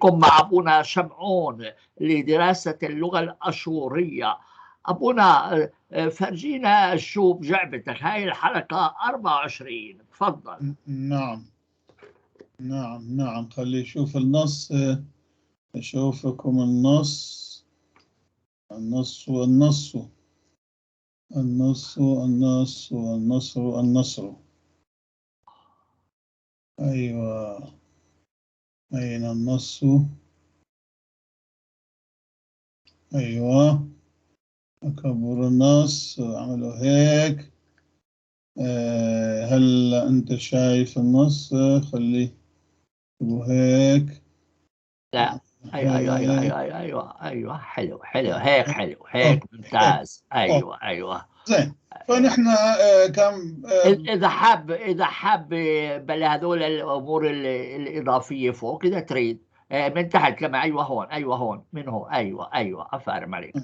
بكم مع أبونا شمعون لدراسة اللغة الأشورية. أبونا فرجينا شو بجعبتك، هاي الحلقة 24. تفضل. نعم نعم نعم، خلي شوف النص، أشوفكم النص النص والنص النص النص والنصر النصر. أيوة، أين النص؟ أيوة، أكبر النص، عملوا هيك. هل أنت شايف النص؟ خليه هيك. لا، ايوه ايوه ايوه ايوه ايوه ايوه ايوه، حلو حلو هيك، حلو هيك، ممتاز. ايوه ايوه زين. فنحن كم اذا حاب بل هذول الامور الاضافيه فوق اذا تريد من تحت كما. ايوه هون، ايوه هون، من هو، ايوه ايوه، افارم عليك.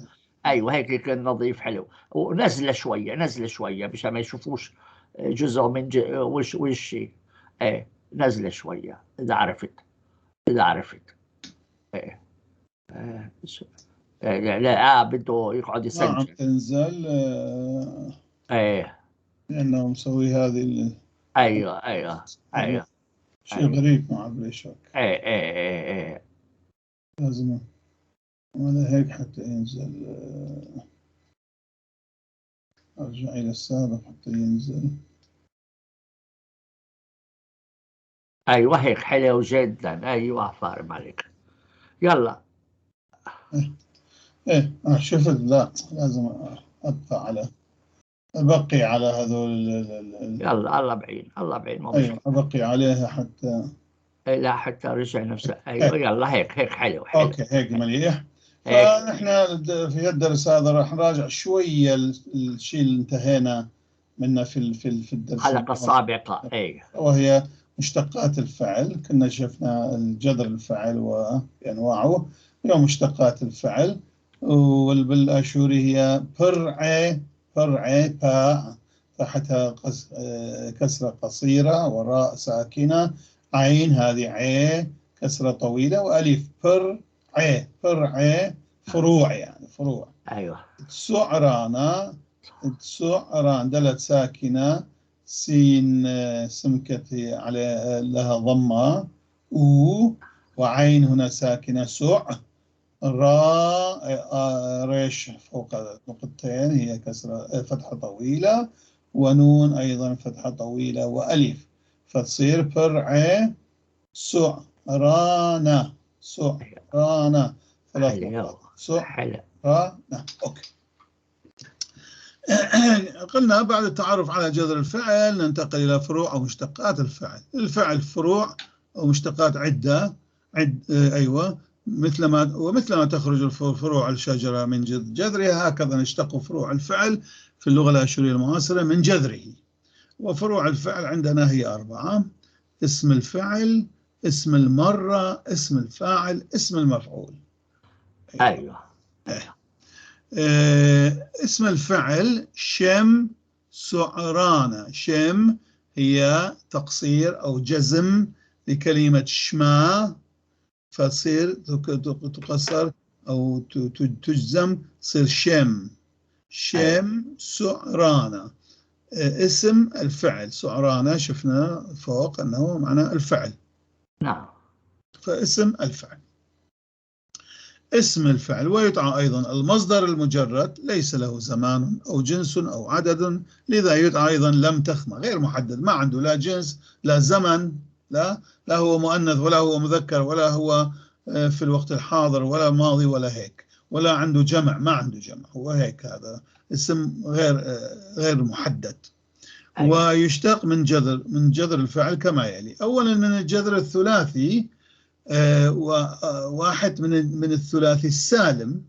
ايوه هيك يكون نظيف حلو، ونزله شويه، نزله شويه مشان ما يشوفوش جزء من وشي. ايه، نزله شويه اذا عرفت، اذا عرفت. ايه لا لا، بده يقعد ما عم يسجل. تنزل ايه، لأنه مسوي هذه ايوه ايوه ايوه، شيء غريب معه بلا شك. ايه ايه ايه ايه، لازم ولا هيك حتى ينزل. أرجع إلى السابق حتى ينزل. ايوه هيك حلو جدا. ايوه فارم عليك. يلا. إيه شفت. لا لازم أبقى أبقي على هذول يلا، الله بعين، الله بعين، ما أيوة، مشكلة. أبقي عليها حتى. لا حتى رجع نفسه. ايوه يلا هيك هيك، حلو حلو. أوكي هيك مليح. هيك. فنحن في الدرس هذا راح نراجع شوية الشيء اللي انتهينا منه في الدرس الحلقة السابقة. ايه، وهي مشتقات الفعل. كنا شفنا الجذر الفعل وأنواعه، اليوم مشتقات الفعل. والبالآشوري هي برعي، برعي باء تحتها كسرة قصيرة وراء ساكنة، عين هذه عين كسرة طويلة، وألف برعي، برعي فروع يعني فروع. ايوه سعرانا، سعران دلت ساكنة، سين سمكة على لها ضمة، وعين هنا ساكنة سع، ريش فوق نقطتين هي كسرة فتحة طويلة، ونون أيضا فتحة طويلة، وألف، فتصير برعي سعرانا، سعرانا ثلاث مرات سعرانا. أوكي. قلنا بعد التعرف على جذر الفعل ننتقل إلى فروع أو مشتقات الفعل. الفعل فروع أو مشتقات عدة. أيوة، مثل ما تخرج الفروع الشجرة من جذرها، هكذا نشتق فروع الفعل في اللغة الآشورية المعاصرة من جذره. وفروع الفعل عندنا هي 4: اسم الفعل، اسم المرة، اسم الفاعل، اسم المفعول. ايوه ايوه. اسم الفعل شم سعرانة. شم هي تقصير أو جزم لكلمة شما، فتصير تقصر أو تجزم، تصير شم، شم سعرانة. اسم الفعل سعرانة شفنا فوق أنه معنى الفعل. نعم. فاسم الفعل. اسم الفعل ويدعى أيضا المصدر المجرد، ليس له زمان أو جنس أو عدد، لذا يدعى أيضا لم تخمة، غير محدد، ما عنده لا جنس لا زمن، لا هو مؤنث ولا هو مذكر ولا هو في الوقت الحاضر ولا ماضي ولا هيك، ولا عنده جمع، ما عنده جمع، هو هيك. هذا اسم غير محدد. أيوة. ويشتق من جذر الفعل كما يلي. أولا من الجذر الثلاثي، واحد من الثلاثي السالم،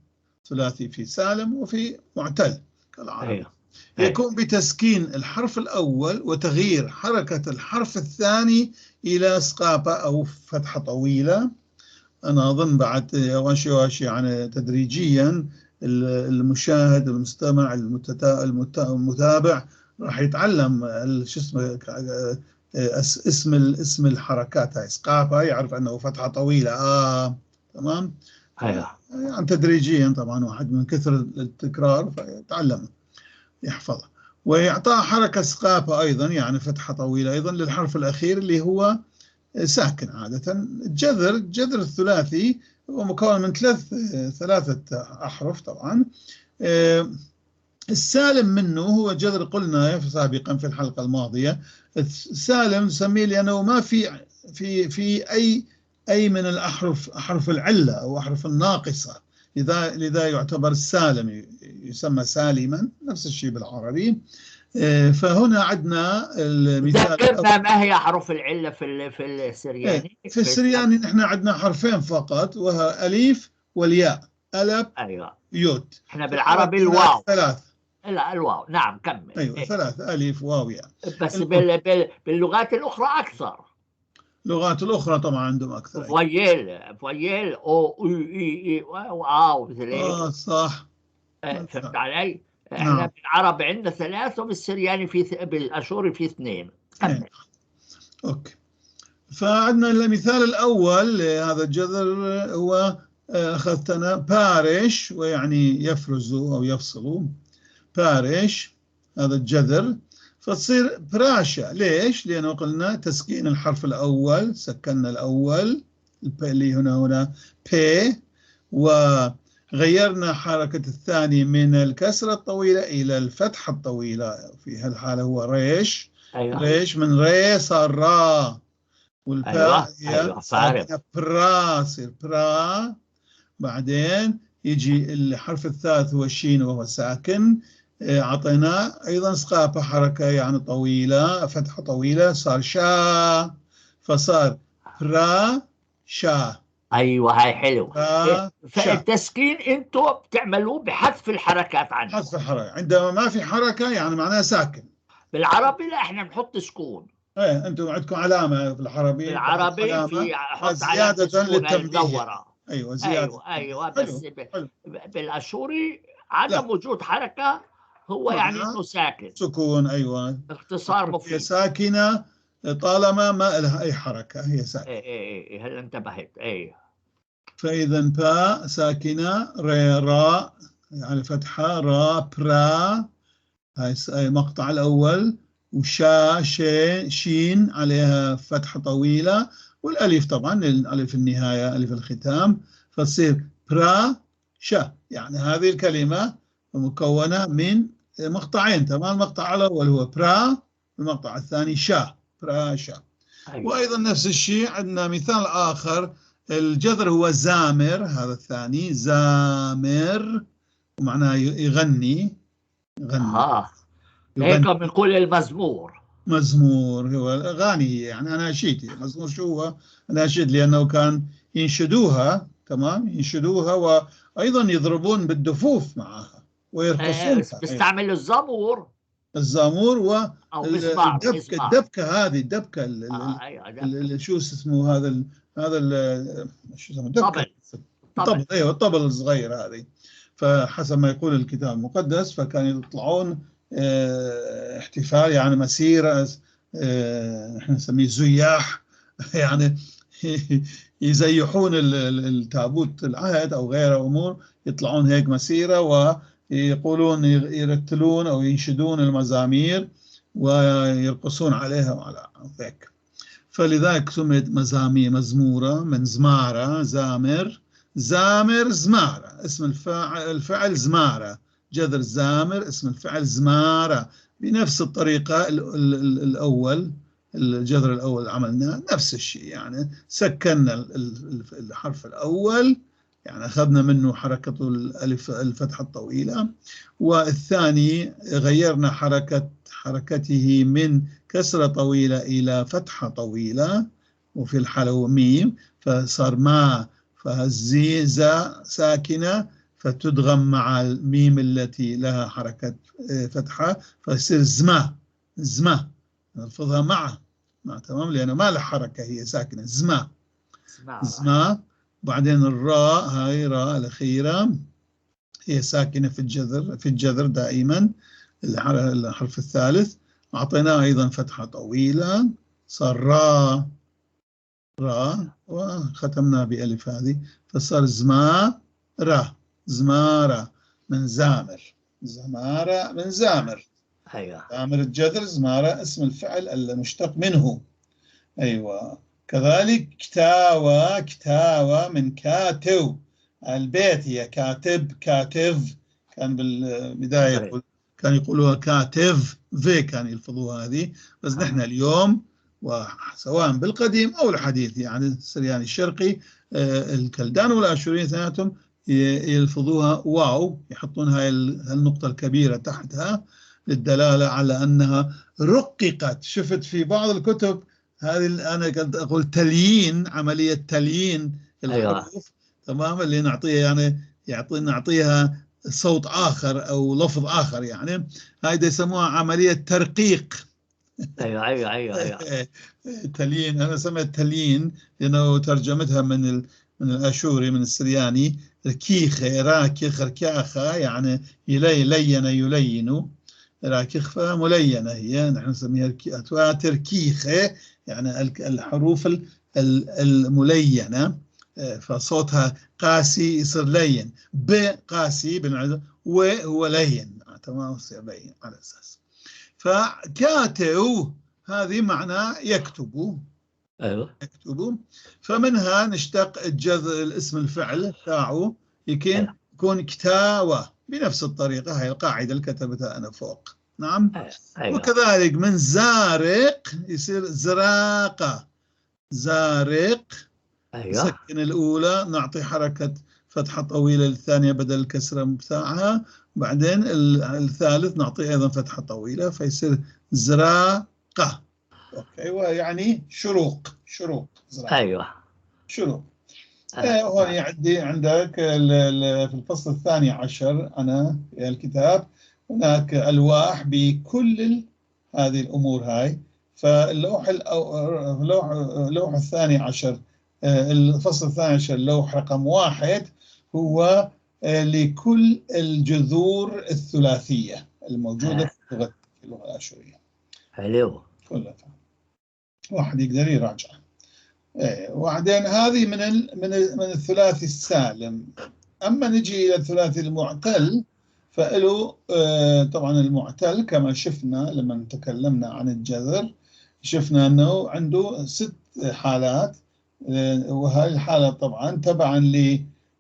ثلاثي في سالم وفي معتل كالعربي. أيوه. يكون بتسكين الحرف الأول وتغيير حركة الحرف الثاني إلى سقاطة أو فتحة طويلة. أنا أظن بعد واشي يعني تدريجيا المشاهد المستمع المتابع راح يتعلم شو اسمه اسم الحركات هاي سقافة يعرف أنه فتحة طويلة تمام. أيوة. يعني تدريجيا طبعا واحد من كثر التكرار فيتعلم يحفظها. ويعطى حركة سقافة أيضا يعني فتحة طويلة أيضا للحرف الأخير اللي هو ساكن عادة. الجذر الثلاثي هو مكون من ثلاثة أحرف طبعا. السالم منه هو جذر قلنا سابقا في الحلقة الماضية. السالم نسميه لأنه ما في أي من الأحرف أحرف العلة أو أحرف الناقصة، لذا يعتبر السالم يسمى سالما، نفس الشيء بالعربي. فهنا عندنا المثال ذكرنا ما هي أحرف العلة في السرياني؟ في السرياني نحن عندنا حرفين فقط، وهو أليف والياء. ألف أيوة. يوت. احنا بالعربي الواو. ثلاث. لا الواو، نعم كمل. أيوة ثلاث، ألف واو ياء. بس باللغات الأخرى أكثر. اللغات الأخرى طبعا عندهم أكثر. فويل أو إي واو مثل هيك. صح. فهمت علي؟ احنا نعم. بالعربي عندنا ثلاث، وبالسرياني بالأشوري في اثنين. كمل. أوكي. فعندنا المثال الأول هذا الجذر هو أخذت أنا بارش، ويعني يفرز أو يفصل. بارش هذا الجذر، فتصير براشا. ليش؟ لأنه قلنا تسكين الحرف الأول، سكننا الأول اللي هنا بي، وغيرنا حركة الثاني من الكسرة الطويلة إلى الفتحة الطويلة. في هالحالة هو ريش. أيوة. ريش من ري صار را، والباء أيوة. ساكنة برا، يصير برا. بعدين يجي الحرف الثالث هو الشين وهو ساكن، أعطيناه أيضا سقافة حركة يعني طويلة، فتحة طويلة، صار شا، فصار برا شا. أيوة هاي حلو. شا. فالتسكين أنتوا بتعملوه بحذف الحركات عنه. حذف الحركة عندما ما في حركة يعني معناها ساكن. بالعربي لا، احنا بنحط سكون. انتم عندكم علامة في العربي. بالعربي في حط زيادة للتنبيه. ايوه زيادة. ايوه حلو. بس بالاشوري عدم وجود حركة هو يعني انه ساكن. سكون. ايوه اختصار مفيد. هي ساكنة طالما ما لها اي حركة، هي ساكنة. اي هل انتبهت؟ اي. فاذا باء ساكنة، ري راء يعني فتحة، را برا هاي مقطع الاول، وشا شين عليها فتحة طويلة، والالف طبعا الالف النهاية الف الختام، فتصير برا شا. يعني هذه الكلمة مكونة من مقطعين. تمام. المقطع الأول هو برا، المقطع الثاني شا، برا شا. أيوة. وأيضا نفس الشيء عندنا مثال آخر، الجذر هو زامر، هذا الثاني زامر ومعناه يغني. هيك بنقول المزمور. مزمور هو أغاني يعني أناشيد. مزمور شو هو؟ أناشيد، لأنه كان ينشدوها. تمام. ينشدوها وأيضا يضربون بالدفوف معها ويرقصون. بيستعمل الزامور أو الدبكة هذه الدبكة شو اسمه هذا شو اسمه الدبكة؟ الطبل. ايوه الطبل الصغير هذه. فحسب ما يقول الكتاب المقدس فكانوا يطلعون احتفال يعني مسيرة، احنا نسميه زياح يعني يزيحون التابوت العهد او غيره امور، يطلعون هيك مسيرة ويقولون يرتلون او ينشدون المزامير ويرقصون عليها وعلى هيك. فلذلك سميت مزامير مزمورة من زمارة، زامر زمارة، اسم الفعل زمارة، جذر زامر اسم الفعل زمارة. بنفس الطريقة الأول الجذر الأول عملنا نفس الشيء، يعني سكننا الحرف الأول يعني أخذنا منه حركة الألف الفتحة الطويلة، والثاني غيرنا حركته من كسرة طويلة إلى فتحة طويلة، وفي الحالة ميم فصار ما، فالزي زا ساكنة فتدغم مع الميم التي لها حركة فتحة فيصير زما نلفظها مع تمام، لأنه ما لها حركة هي ساكنة. زما. بعدين الراء هاي راء الأخيرة هي ساكنة في الجذر دائما الحرف الثالث، أعطيناه أيضا فتحة طويلة صار را وختمنا بألف هذه، فصار زمارة من زامر، زمارة من زامر. أيوة. زامر الجذر، زمارة اسم الفعل المشتق منه. أيوة. كذلك كتاوى من كاتو، البيت هي كاتب كاتف، كان بالبداية كان يقولوها كاتف في، كان يلفظوها هذه، بس نحن اليوم وسواء بالقديم أو الحديث يعني السرياني الشرقي الكلدان والآشوريين ثانيتهم يلفظوها واو، يحطون هاي النقطة الكبيرة تحتها للدلالة على أنها رققت. شفت في بعض الكتب هذه أنا كنت أقول تليين، عملية تليين الحروف. أيوة. تمام، اللي نعطيها يعني نعطيها صوت آخر أو لفظ آخر، يعني هذا يسموها عملية ترقيق. أيوة أيوة أيوة أيوة. تليين، أنا سميت تليين لأنه ترجمتها من الآشوري من السرياني، كيخة راكخ ركاخة، يعني لين يلين، راكخ فملينة هي، نحن نسميها تركيخة، يعني الحروف الملينة، فصوتها قاسي يصير لين، قاسي وهو لين، تمام، يصير لين على أساس. فكاتو هذه معناه يكتب. أيوة. يكتب، فمنها نشتق الاسم الفعل تاعو يكون كتاوى بنفس الطريقة، هاي القاعدة اللي كتبتها أنا فوق. نعم. أيوة. وكذلك من زارق يصير زراقة، زارق. أيوة. نسكن الأولى، نعطي حركة فتحة طويلة للثانية بدل الكسرة بتاعها، بعدين الثالث نعطي أيضا فتحة طويلة فيصير زراقة. أوكي، ويعني شروق زراقة. أيوة. شروق. هون يعدي عندك في الفصل الثاني عشر أنا في الكتاب هناك ألواح بكل هذه الأمور هاي. فاللوح اللوح الثاني عشر، الفصل الثاني عشر، اللوح رقم 1 هو لكل الجذور الثلاثية الموجودة في اللغة الآشورية. حلو. كلها واحد يقدر يراجع. وبعدين هذه من الثلاثي السالم. أما نجي إلى الثلاثي المعتل فإله طبعا المعتل كما شفنا لما تكلمنا عن الجذر، شفنا أنه عنده 6 حالات، وهذه الحالة طبعا تبعا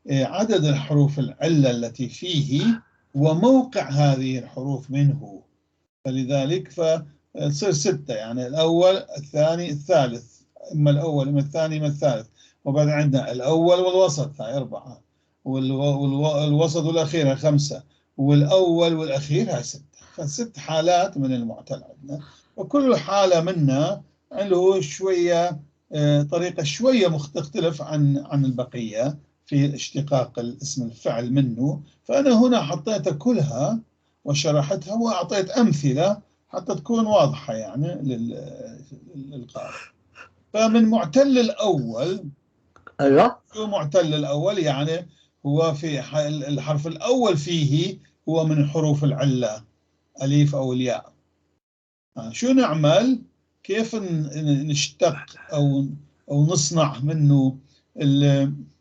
لعدد الحروف العلة التي فيه وموقع هذه الحروف منه، فلذلك فتصير 6، يعني الأول الثاني الثالث، إما الأول إما الثاني إما الثالث، وبعد عندنا الأول والوسط هاي 4، والوسط والأخير 5، والأول والأخير هاي 6. ف6 حالات من المعتل عندنا، وكل حالة منا له شوية طريقة شوية تختلف عن البقية في اشتقاق الاسم الفعل منه. فأنا هنا حطيت كلها وشرحتها وأعطيت أمثلة حتى تكون واضحة يعني للقارئ. فمن معتل الأول، أيوة. شو معتل الأول؟ يعني هو في الحرف الأول فيه هو من حروف العلة، أليف أو الياء. شو نعمل؟ كيف نشتق أو نصنع منه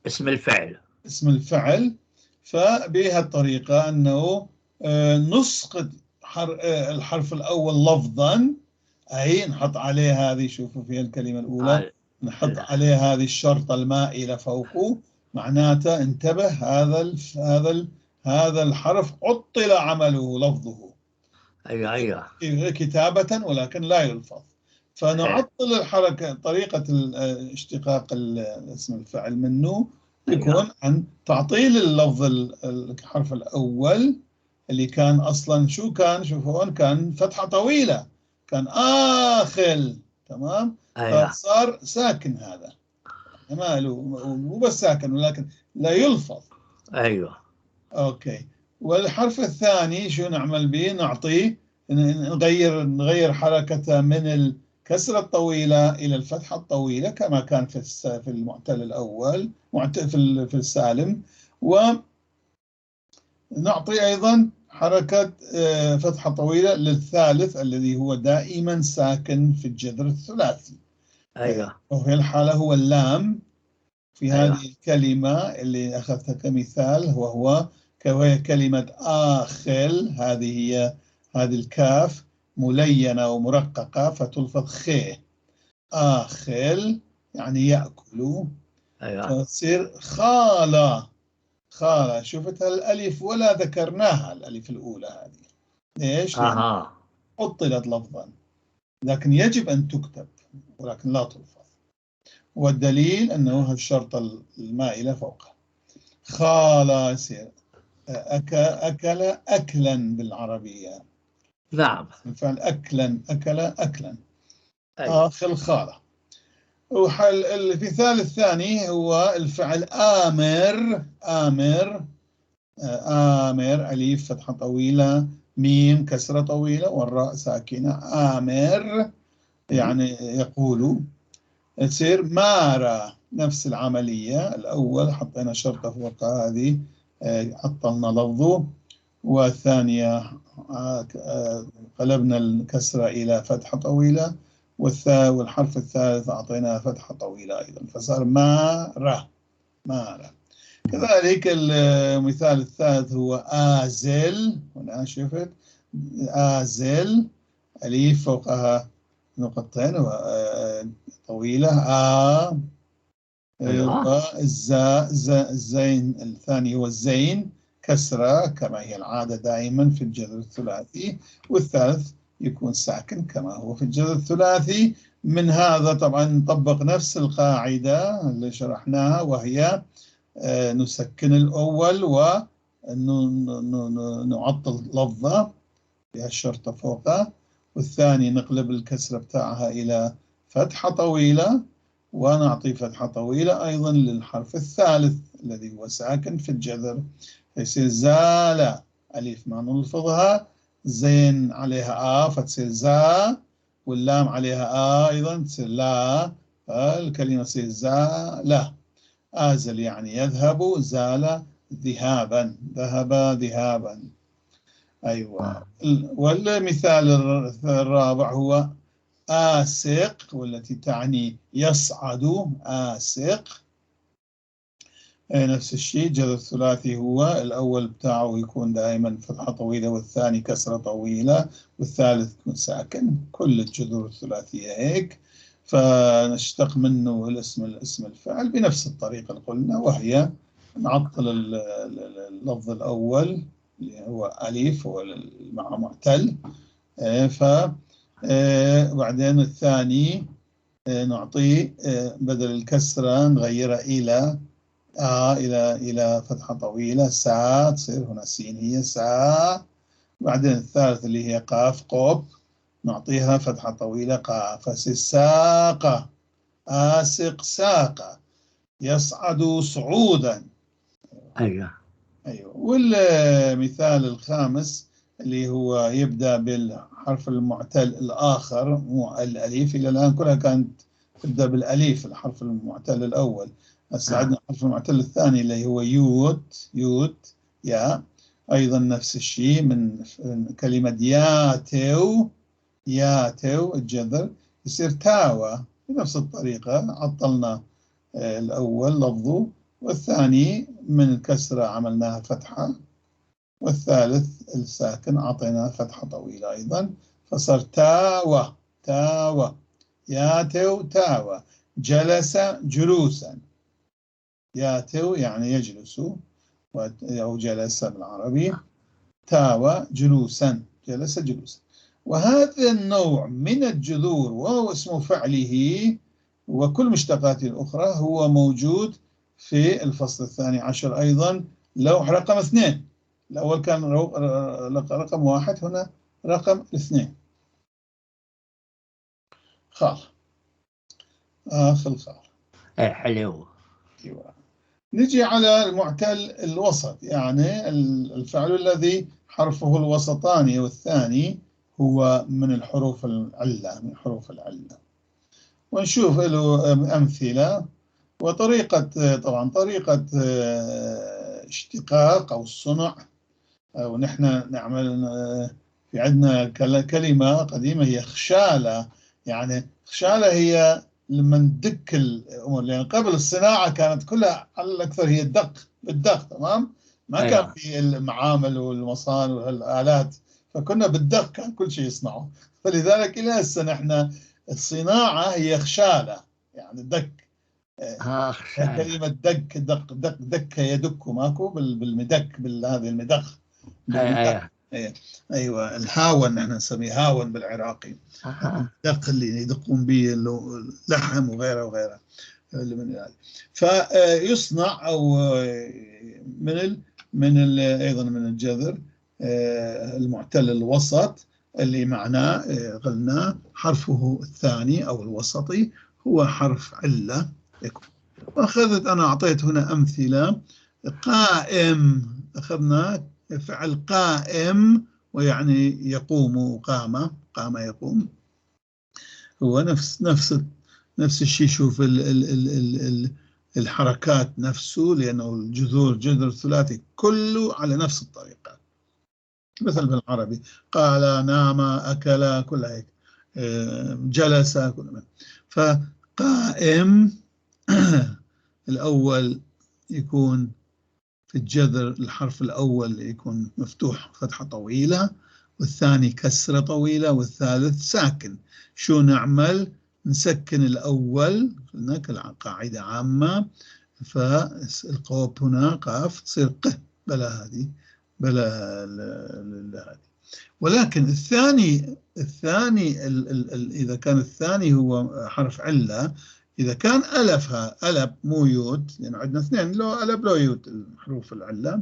اسم الفعل؟ اسم الفعل. فبهذه الطريقة أنه نسقط الحرف الأول لفظا، أي نحط عليه هذه، شوفوا في الكلمة الأولى نحط عليه هذه الشرطة المائلة فوقه، معناته انتبه هذا الحرف عطل عمله لفظه. أيوة أيوة. كتابة ولكن لا يلفظ، فنعطل الحركة. طريقة اشتقاق اسم الفعل منه يكون عن تعطيل اللفظ الحرف الأول اللي كان أصلا شو كان؟ شوفوا كان فتحة طويلة، كان آخل، تمام. أيوة. فصار ساكن هذا، مو بس ساكن ولكن لا يلفظ. أيوة. أوكي. والحرف الثاني شو نعمل به؟ نعطيه نغير حركته من الكسرة الطويلة إلى الفتحة الطويلة كما كان في المعتل الأول، في السالم. ونعطي أيضا حركة فتحة طويلة للثالث الذي هو دائما ساكن في الجذر الثلاثي. أيوه. وفي الحالة هو اللام في أيوه. هذه الكلمة اللي أخذتها كمثال، وهي كلمة آخل. هذه الكاف ملينة ومرققة فتلفظ خي. آخل يعني يأكل. أيوه. فتصير خالة. شفتها الألف ولا ذكرناها، الألف الأولى هذه ليش؟ لأن عطلت لفظا، لكن يجب أن تكتب ولكن لا تلفظ، والدليل أنه الشرط المائلة فوقها. خالة يصير أكل أكلا بالعربية. نعم. الفعل أكلا أكل أكلا. أيوه. آخر خالة. المثال الثاني هو الفعل آمر. آمر أليف فتحة طويلة، ميم كسرة طويلة، والراء ساكنة. آمر يعني يقول. تصير مارا، نفس العملية. الأول حطينا شرطة فوق هذه، عطلنا لفظه، والثانية قلبنا الكسرة إلى فتحة طويلة، والحرف الثالث أعطيناه فتحة طويلة أيضا، فصار مارا. كذلك المثال الثالث هو آزل. هنا شفت آزل، أليف فوقها نقطتين طويلة. أيوه. الزين الثاني هو الزين كسرة كما هي العادة دائما في الجذر الثلاثي، والثالث يكون ساكن كما هو في الجذر الثلاثي. من هذا طبعا نطبق نفس القاعدة اللي شرحناها، وهي نسكن الأول ونعطل لفظة بها الشرطة فوقه، والثاني نقلب الكسرة بتاعها إلى فتحة طويلة، ونعطي فتحة طويلة أيضا للحرف الثالث الذي هو ساكن في الجذر، فيصير زال. ألف ما نلفظها، زين عليها فتصير زا، واللام عليها أيضا تصير لا، فالكلمة تصير زال. آزل يعني يذهب، زال ذهابا، ذهب ذهابا. أيوة. والمثال الرابع هو آسق، والتي تعني يصعد. آسق نفس الشيء، جذر الثلاثي هو الأول بتاعه يكون دائما فتحة طويلة، والثاني كسرة طويلة، والثالث يكون ساكن. كل الجذور الثلاثية هيك، فنشتق منه الاسم الفعل بنفس الطريقة اللي قلنا، وهي نعطل اللفظ الأول اللي هو أليف هو مع معتل، وبعدين الثاني نعطيه بدل الكسرة نغيرها إلى فتحة طويلة، سا، تصير هنا سين هي سا. بعدين الثالث اللي هي قاف قوب نعطيها فتحة طويلة قاف، فسي ساقة. آسق ساقة، يصعد صعودا. أيوه. والمثال الخامس اللي هو يبدأ بالحرف المعتل الآخر، مو الأليف. إلى الآن كلها كانت تبدأ بالأليف، الحرف المعتل الأول. هسه عندنا الحرف المعتل الثاني اللي هو يوت يا، أيضا نفس الشيء من كلمة ياتو الجذر يصير تاوى بنفس الطريقة. عطلنا الأول لفظه، والثاني من الكسرة عملناها فتحة، والثالث الساكن أعطيناه فتحة طويلة أيضا، فصار تاوى. ياتو تاوى. جلس جلوسا. ياتو يعني يجلس أو جلس بالعربي، تاوى جلوسا، جلس جلوسا. وهذا النوع من الجذور وهو اسم فعله وكل مشتقاته الأخرى هو موجود في الفصل الثاني عشر أيضا، لوح رقم 2. الأول كان رقم 1، هنا رقم 2. خال. خال. حلو. أيوة. نجي على المعتل الوسط، يعني الفعل الذي حرفه الوسطاني، والثاني هو من الحروف العلة، من حروف العلة، ونشوف له أمثلة. وطريقة طبعا طريقة اشتقاق أو الصنع ونحن نعمل في عندنا كلمة قديمة هي خشالة. يعني خشالة هي لما ندك الأمور، لأن قبل الصناعة كانت كلها على الأكثر هي بالدق، تمام؟ ما كان في المعامل والمصانع والآلات، فكنا بالدق كان كل شيء يصنعه. فلذلك إلى هسه نحن الصناعة هي خشالة، يعني دك. كلمة دك يدك، ماكو بالمدك، هذه المدخ بالمدخ. ايوه الهاون، نحن نسميه هاون بالعراقي. الدق اللي يدقون به اللحم وغيره وغيره من ذلك. فيصنع او ايضا من الجذر المعتل الوسط، اللي معناه قلنا حرفه الثاني او الوسطي هو حرف علة يكون. واخذت انا اعطيت هنا امثله. قائم، اخذنا فعل قائم ويعني يقوم، قام يقوم، هو نفس الشيء. شوف الحركات نفسه، لانه الجذر الثلاثي كله على نفس الطريقه، مثل بالعربي قال، نام، اكل، كل هيك، جلس، كل. فقائم الأول يكون في الجذر الحرف الأول يكون مفتوح فتحة طويلة، والثاني كسرة طويلة، والثالث ساكن. شو نعمل؟ نسكن الأول، قلنا كقاعدة عامة، فالقواب هنا قاف تصير ق، بلا هذه، بلا هذه. ولكن الثاني إذا كان الثاني هو حرف علة، إذا كان ألف مو يود، لأن يعني عندنا اثنين، لو ألف لو يود الحروف العلة.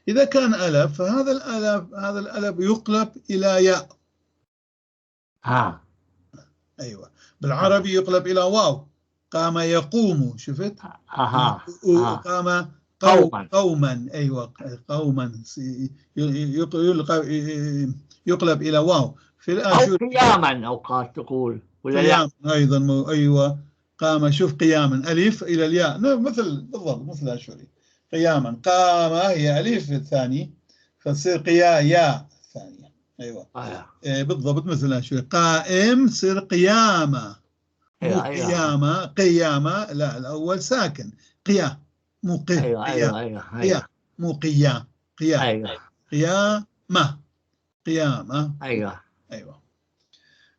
إذا كان ألف فهذا الألف يقلب إلى ياء. أيوة، بالعربي يقلب إلى واو. قام يقوم، شفت؟ قام قوما. أيوة، قوما يقلب إلى واو. في الآن أو قياما أوقات تقول، ولا قيام لا؟ أيضا أيوة، قام، شوف قياما ألف إلى الياء، بالضبط مثل أشوري. قياما، قام هي ألف الثاني فتصير ياء الثانية. أيوة بالضبط مثل أشوري. قائم تصير قيامة، مو قيامة لا، الأول ساكن، قيا مو قيا. قيا مو قيا. قيامة. أيوة.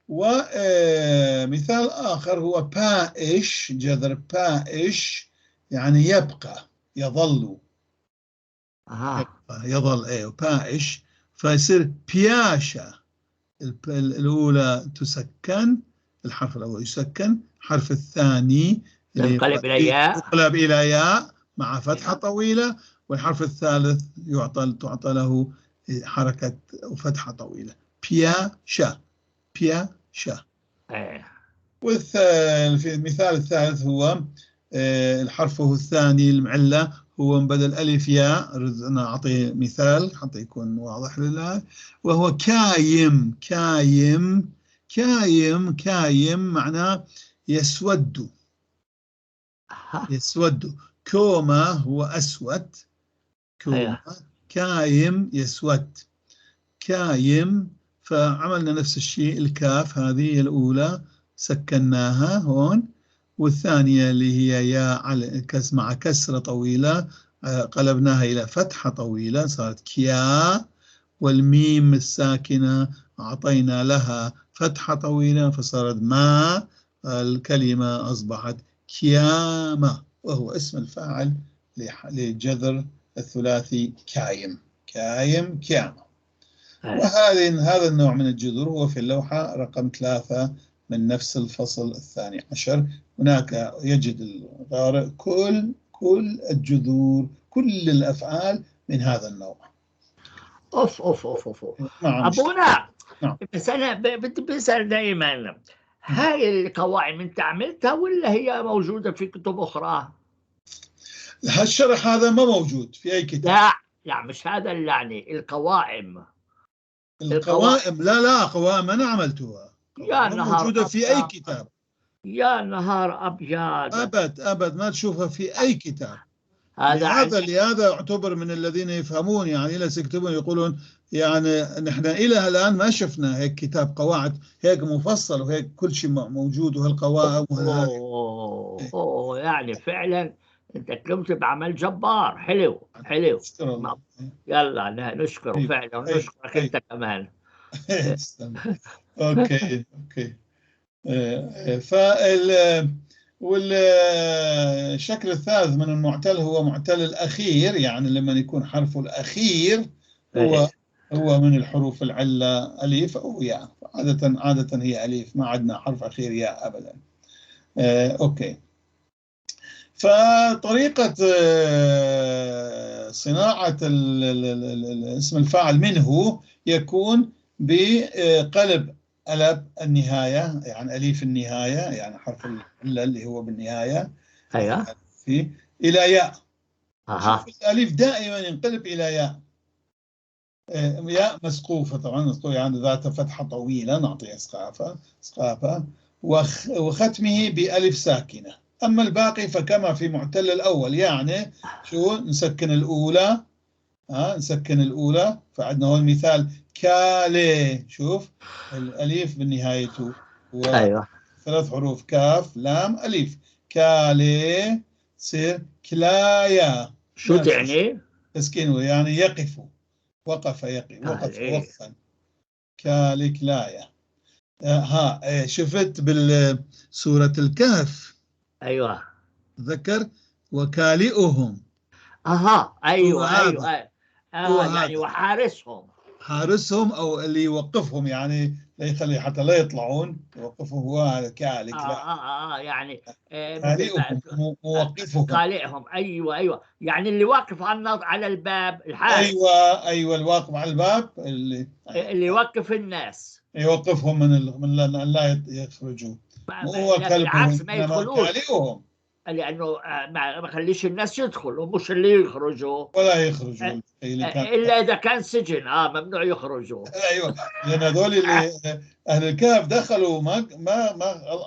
ومثال آخر هو بائش، جذر بائش يعني يبقى، يظل. يظل، بائش، فيصير بياشة. الأولى تسكن، الحرف الأول يسكن، الحرف الثاني ينقلب إلى ياء مع فتحة طويلة، والحرف الثالث تعطى له حركة وفتحة طويلة، بياشة. والمثال الثالث هو الحرف الثاني المعلة، هو بدل ألف ياء. أنا أعطي مثال حتى يكون واضح لله، وهو كايم. معناه يسود. كوما هو أسود، كوما. كايم يسود، كايم. فعملنا نفس الشيء، الكاف هذه الأولى سكناها هون، والثانية اللي هي ياء مع كسرة طويلة قلبناها إلى فتحة طويلة صارت كيا، والميم الساكنة أعطينا لها فتحة طويلة فصارت ما، الكلمة أصبحت كيامة، وهو اسم الفاعل لجذر الثلاثي كايم. كيامة. هذا النوع من الجذور هو في اللوحة رقم 3 من نفس الفصل 12. هناك يجد القارئ كل الجذور، كل الأفعال من هذا النوع. أوف. أبونا، بس أنا بدي بسأل دائما، هاي القواعد أنت عملتها ولا هي موجودة في كتب أخرى؟ الشرح هذا ما موجود في أي كتاب. لا مش هذا يعني القوائم. لا قوائم أنا عملتها، يا نهار موجودة في أي كتاب. يا نهار أبيض. أبد ما تشوفها في أي كتاب. لهذا يعتبر من الذين يفهمون، يعني جلس يكتبون يقولون يعني نحن إلى الآن ما شفنا هيك كتاب قواعد هيك مفصل وهيك كل شيء موجود وهالقواعد يعني فعلا انت قمت بعمل جبار. حلو. يلا نشكره فعلا ونشكرك انت كمان. اوكي والشكل الثالث من المعتل هو معتل الأخير، يعني لما يكون حرفه الأخير هو من الحروف العلة أليف أو ياء. عادة هي أليف، ما عندنا حرف أخير ياء أبدا. أوكي. فطريقة صناعة اسم الفاعل منه يكون بقلب ألف النهاية، يعني أليف النهاية، يعني حرف العلة اللي هو بالنهاية إلى ياء. شوف الأليف دائما ينقلب إلى ياء. ياء مسقوفة طبعا، مسقوفة يعني ذات فتحة طويلة نعطيها سقافة وختمه بألف ساكنة. أما الباقي فكما في معتل الأول، يعني شو نسكن الأولى، نسكن الأولى. فعندنا هون مثال كالي، شوف الأليف بالنهايته ثلاث حروف كاف لام أليف. كالي تصير كلايا. شو تعني؟ تسكينه يعني يقف، وقف وقفا. كالكلايا. شفت بالسورة الكهف؟ أيوة ذكر وكالئهم. أيوة يعني وحارسهم أو اللي يوقفهم، يعني لا يخلي حتى لا يطلعون، يوقفهم هو كالك. يعني كالئهم موقفهم. كالئهم أيوة يعني اللي واقف على الباب، الحارس. أيوة الواقف على الباب، اللي يوقف الناس، يوقفهم من لا يخرجوا. هو بالعكس ما يدخلوش، كالئهم، لأنه ما خليش الناس يدخلوا، ومش اللي يخرجوا ولا يخرجوا إلا إذا كان سجن. ممنوع يخرجوا. أيوة، لأن هذول اللي أهل الكهف دخلوا ما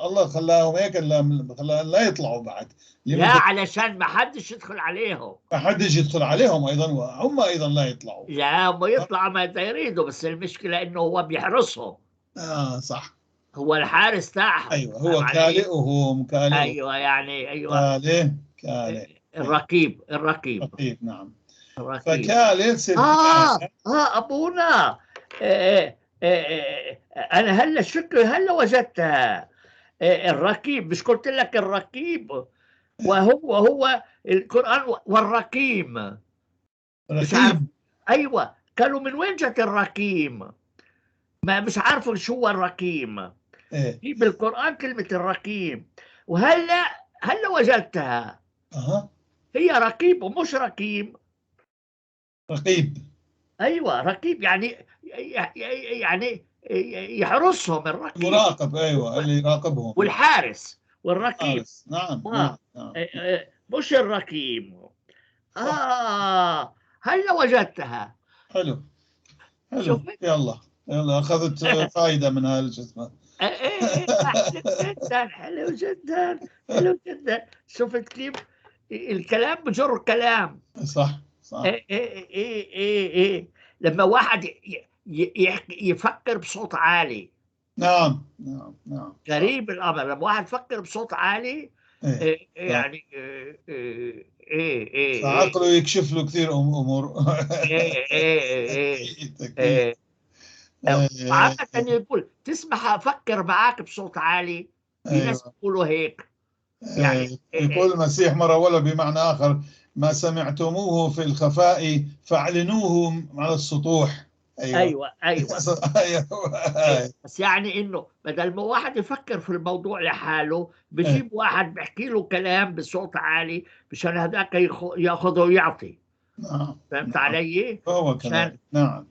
الله خلاهم هيك، لا يطلعوا بعد. لا، علشان ما حدش يدخل عليهم. ما حدش يدخل عليهم أيضا، وهم أيضا لا يطلعوا. لا، هم يطلعوا ما يريدوا، بس المشكلة إنه هو بيحرسهم. صح. هو الحارس تاعهم. أيوة، هو كالئهم. أيوة يعني كالئ الرقيب. نعم. الرقيب. فكالئ أبونا، أنا هلا وجدتها. الرقيب، مش قلت لك الرقيب؟ وهو القرآن والرقيم. مش عارف. أيوة، كانوا من وين جت الرقيم؟ ما مش عارفوا شو هو الرقيم. في بالقرآن كلمة الرقيم، وهلا وجدتها. هي رقيب ومش رقيم. رقيب. أيوة رقيب، يعني يحرسهم. الرقيب مراقب. أيوة، اللي يراقبهم. والحارس والرقيب. نعم. مش الرقيب. هلا وجدتها. حلو. يلا أخذت فائدة من هالجسمة. حلو جدا. شفت كيف الكلام بجر كلام؟ صح. لما واحد يفكر بصوت عالي. نعم. غريب الأمر، لما واحد يفكر بصوت عالي يعني عقله يكشف له كثير أمور. عادة يقول تسمح أفكر معاك بصوت عالي. في ناس يقولوا هيك. يعني يقول المسيح مرة ولا بمعنى آخر: ما سمعتموه في الخفاء فاعلنوه على السطوح. أيوة. بس يعني إنه بدل ما واحد يفكر في الموضوع لحاله، بجيب واحد بيحكي له كلام بصوت عالي مشان هذاك ياخذه ويعطي. فهمت علي؟ هو كذلك. نعم.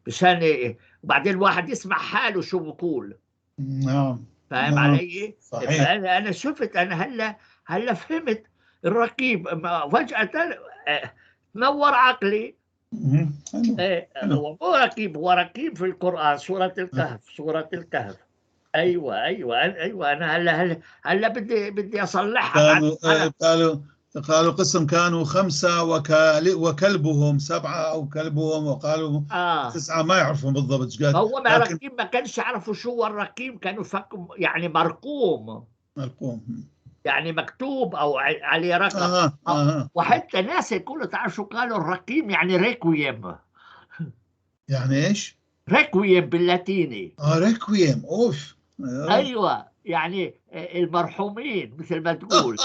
مشان وبعدين الواحد يسمع حاله شو بقول. نعم. فاهم علي؟ صحيح. أنا شفت، أنا هلا فهمت الرقيب. فجأة نور عقلي. هو مو رقيب في القرآن، سورة الكهف. أيوة. أنا هلا بدي أصلحها. قالوا قسم كانوا 5 وكلبهم 7 أو كلبهم، وقالوا 9 ما يعرفون بالضبط ايش قال. هو ما رقيم ما كانش يعرفوا شو هو الرقيم، كانوا فكوا يعني مرقوم يعني مكتوب او عليه رقم. وحتى ناس يقولوا تعرف شو قالوا الرقيم؟ يعني ريكويم. يعني ايش؟ ريكويم باللاتيني. ريكويم. اوف. ايوه يعني المرحومين مثل ما تقول.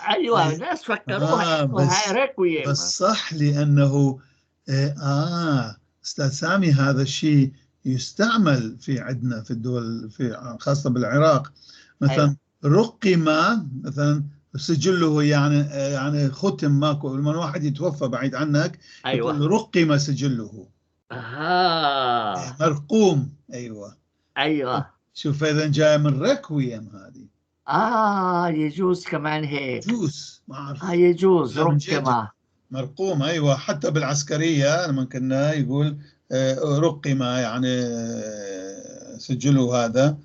ايوه ناس فكروها هاي ريكويم. بس صح، لانه استاذ سامي هذا الشيء يستعمل في عندنا في الدول، في خاصه بالعراق مثلا. رقم مثلا سجله، يعني ختم، ماكو لما واحد يتوفى بعيد عنك يقول رقم سجله. مرقوم. ايوه. شوف اذا جاي من ريكويم هذه. يجوز كمان هيك. يجوز، ما اعرف. يجوز رقم مرقوم. ايوه، حتى بالعسكريه لما كنا يقول رقم، يعني سجله هذا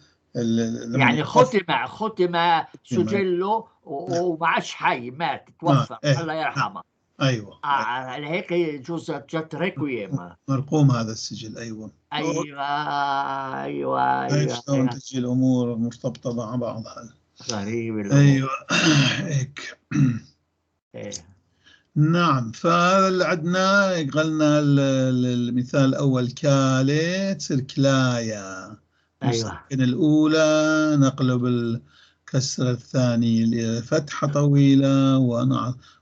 يعني ختم سجله وما عادش حي، مات توفى. الله يرحمه. ايوه. هيك يجوز جت ريكويم. مرقوم هذا السجل. ايوه. شلون تجي الامور مرتبطه مع بعضها. غريب الامور. ايوه. هيك. نعم. فهذا عندنا قلنا المثال الأول كالي تصير كلايا. نسكن الأولى، نقلب الكسرة الثانية لفتحة طويلة،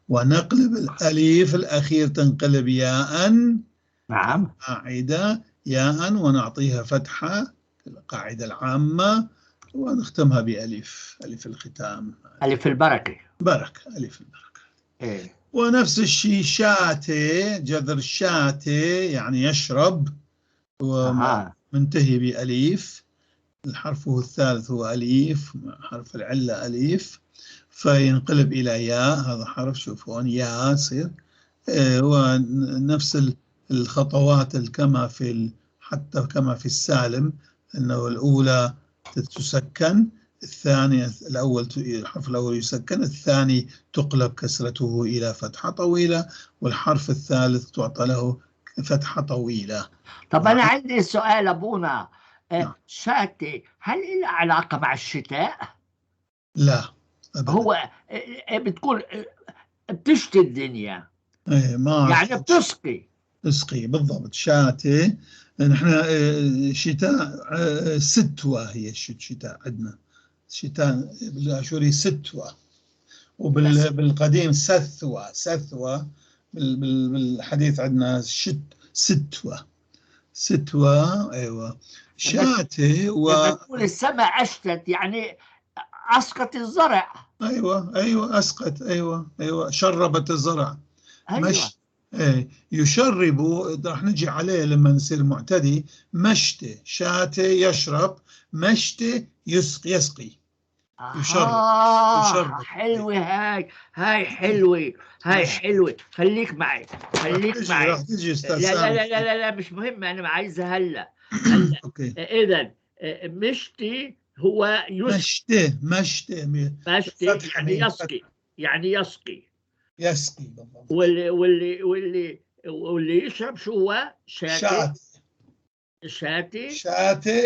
ونقلب الأليف الأخير تنقلب ياء. نعم. قاعدة ياء ونعطيها فتحة، القاعدة العامة، ونختمها بألف، ألف الختام، ألف البركة. ألف البركة. ونفس الشيء شاتي، جذر شاتي يعني يشرب، ومنتهي بأليف، الحرف الثالث هو أليف، حرف العلة أليف، فينقلب إلى ياء. هذا حرف شوفون ياء يصير. ونفس الخطوات حتى كما في السالم، أنه الأولى تسكن، الثانية الحرف الأول يسكن، الثاني تقلب كسرته إلى فتحة طويلة، والحرف الثالث تعطى له فتحة طويلة. طب أنا عندي سؤال أبونا. شاتي هل له علاقة مع الشتاء؟ لا أبدا. هو بتكون بتشتي الدنيا، ما يعني بتسقي بالضبط. شاتي نحن شتاء ستوى، هي الشتاء عندنا شتاء بالآشوري ستوى، وبالقديم سثوى، بالحديث عندنا ستوى. ايوه. شاتي تقول السماء اشتت يعني اسقط الزرع. ايوه اسقط. ايوه شربت الزرع. مش يشرب، راح نجي عليه لما نصير معتدي. مشتي شاتي يشرب، مشتي يسقي. يشرب. حلوة هاي حلوة. خليك معي. راح تجي استاذ سامي. لا مش مهم، انا عايزها هلا. اوكي. اذا مشتي هو مشتي يعني يسقي بالضبط. واللي يشرب شو هو؟ شاتي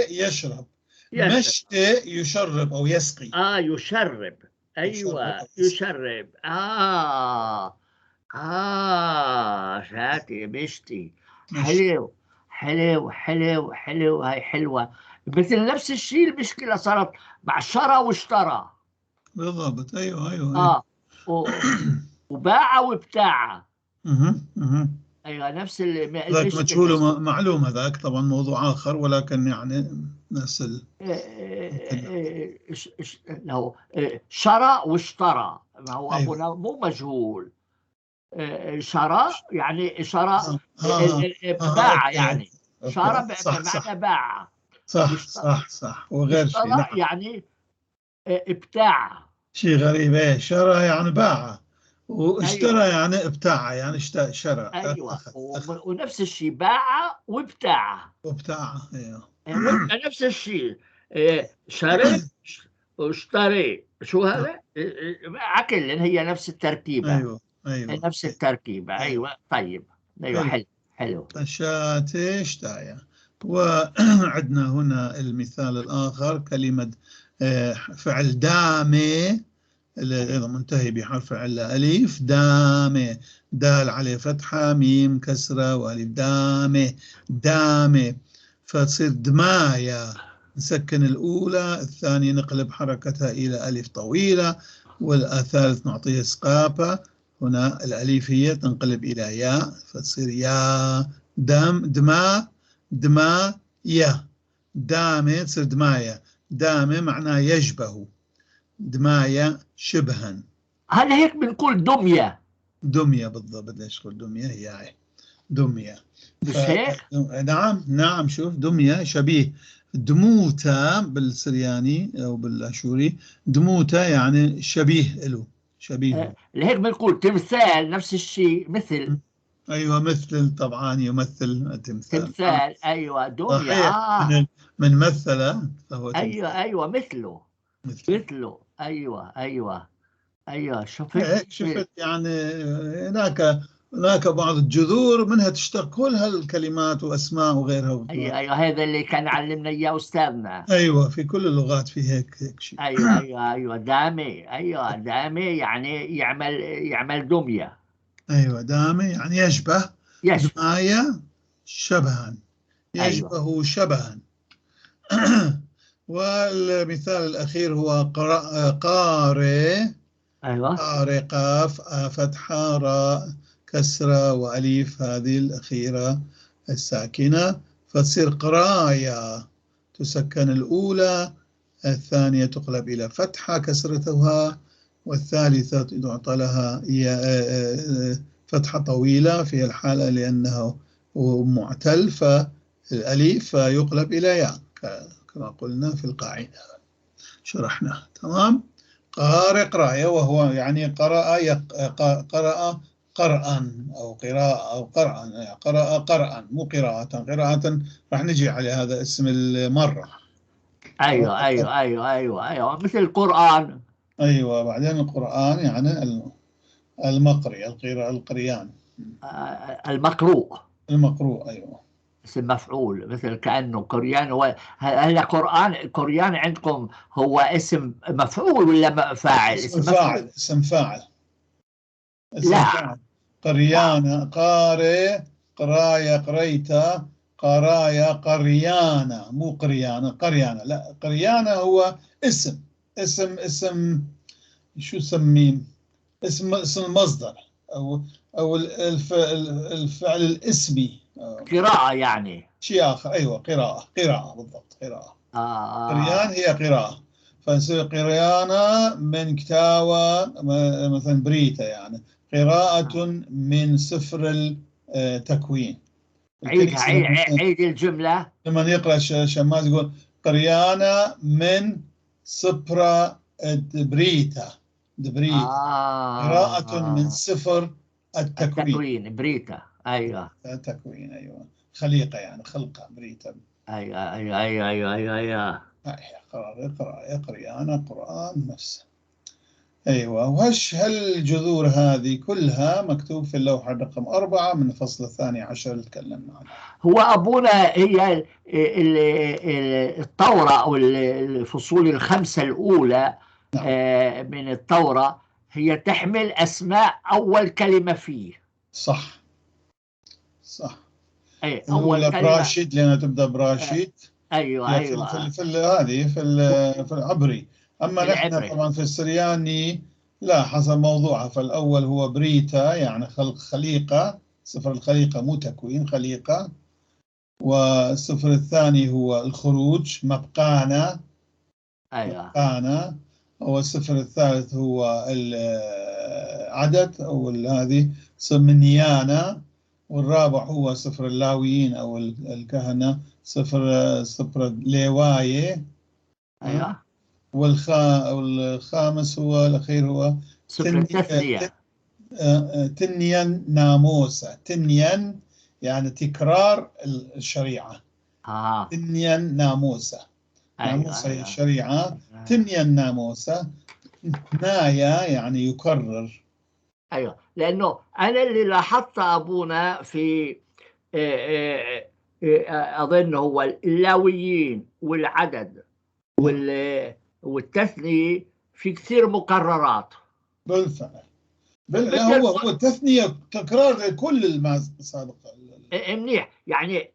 يشرب. مشتي يشرب أو يسقي. يشرب. أيوة يشرب. شاتي مشتي. حلو. هاي حلوة. مثل نفس الشيء المشكلة صارت مع شرى واشترى. بالضبط. أيوة. وباع وابتاع. ايوه نفس ذاك مجهول معلوم، هذاك طبعا موضوع اخر، ولكن يعني نفس لو شرى واشترى، ما هو ابونا مو مجهول. شرى يعني شرى باع، يعني شرى بمعنى باع. صح وغير شيء. نعم. يعني ابتاع. شيء غريب. شرى يعني باع، واشترى يعني ابتاع، يعني شرى. ايوه ونفس الشيء باع وابتاع. ايوه. نفس الشيء شرب اشتري شو هذا؟ أكل هي نفس التركيبة. أيوة أيوة نفس التركيبة. أيوة. أيوة طيب. أيوة حلو. حلو حلو. تشاتي اشتايا. وعندنا هنا المثال الآخر كلمة فعل دامي إذا منتهي بحرف العلة أليف، دامي، دال عليه فتحة، ميم كسرة، وألف، دامي دامي. فتصير دمايا، نسكن الأولى، الثانية نقلب حركتها إلى ألف طويلة، والثالث نعطيها سقاپة. هنا الأليفية تنقلب إلى ياء فتصير يا دما دما يا دامي، تصير دمايا. دامي معناه يشبه، دمايا شبها. هل هيك بنقول دمية؟ دمية بالضبط. ليش قلت دمية؟ هي دمية. مش هيك؟ نعم نعم. شوف دمية شبيه. دموتا بالسرياني أو بالأشوري، دموتا يعني شبيه له، شبيه. هيك بنقول تمثال، نفس الشيء مثل. أيوة مثل، طبعا يمثل تمثال. تمثال. أيوة دمية. صحيح. من مثل فهو أيوة تمثال. أيوة مثله. مثل. مثله. أيوة أيوة أيوة. شفت؟ هيك شفت يعني. هناك بعض الجذور منها تشتق كل هالكلمات وأسماء وغيرها. أيوة أيوة. هذا اللي كان علمنا إياه أستاذنا. أيوة في كل اللغات في هيك شيء. أيوة أيوة أيوة. دامي. أيوة دامي يعني يعمل دمية. أيوة دامي يعني يشبه. يشبه. دماية شبها، أيوة يشبه شبها. والمثال الأخير هو قارئ. أيوة قارئ، قاف فتحة، راء كسرة، وأليف هذه الأخيرة الساكنة، فتصير قرايا، تسكن الأولى، الثانية تقلب إلى فتحة كسرتها، والثالثة تعطى لها فتحة طويلة في الحالة لأنه معتل، فالأليف يقلب إلى ياء كما قلنا في القاعدة شرحناها. تمام. قارئ قراءة، وهو يعني قرأ قرأ أو قراءة أو قرأ، قرأ قرأ مو قراءة. قراءة راح نجي على هذا اسم المرة. أيوة أيوة أيوة أيوة أيوة. مثل القرآن. أيوة. بعدين القرآن يعني المقري، القريان، المقروء. المقروء. أيوة. اسم مفعول، مثل كأنه قريان. هلا قريان عندكم هو اسم مفعول ولا فاعل؟ اسم اسم فاعل، مفعول. اسم فاعل، اسم لا فاعل. قريان، قارئ، قراية، قريتا، قرايا، قريانة، مو قريانة، قريانة لا، قريانة هو اسم. اسم شو سمين؟ اسم المصدر، أو الفعل الاسمي. قراءة يعني. شيء آخر. أيوة قراءة بالضبط، قراءة. قريان آه. هي قراءة. فنصير قريانة من كتاوى مثلا بريتا، يعني قراءة من سفر التكوين. عيدها. الكنيسة عيد الجملة. لما يقرأ شماس يقول قريانة من سفر بريتا، دبريتا، قراءة من آه. سفر التكوين. التكوين بريتا. أيوة التكوين أيوة. خليقة يعني خلقة بريتا. أيوة أيوة أيوة أيوة أيوة أيوة. قريانة قرآن نفسه. أيوة. وهش هالجذور هذه كلها مكتوب في اللوحة رقم 4 من الفصل 12 اللي تكلمنا عنه. هو أبونا هي التوراة أو الفصول الخمسة الأولى نعم. من التوراة هي تحمل أسماء أول كلمة فيه. صح صح. أي أول الأولى كلمة. براشيد لأنها تبدأ آه، براشيد. أيوة هي أيوة. هذه في العبري. أما في نحن العبري. طبعا في السرياني لا، حسب موضوعها. فالأول هو بريتا يعني خليقة، سفر الخليقة مو تكوين، خليقة. والسفر الثاني هو الخروج، مبقانا، أيوة والسفر الثالث هو العدد أو هذه سمنيانا. والرابع هو سفر اللاويين أو الكهنة، سفر ليواية. أيوة. والخامس هو الأخير هو سفر التثنية. تنيا ناموسة. تنيا يعني تكرار الشريعة. آه. تنيا ناموسة. ناموس هي الشريعة، تنيا الناموسة، نايا يعني يكرر. أيوة، لأنه أنا اللي لاحظت أبونا في أظن هو اللاويين والعدد والتثنية في كثير مكررات. بالفعل هو التثنية تكرار لكل ما سابق. منيح، يعني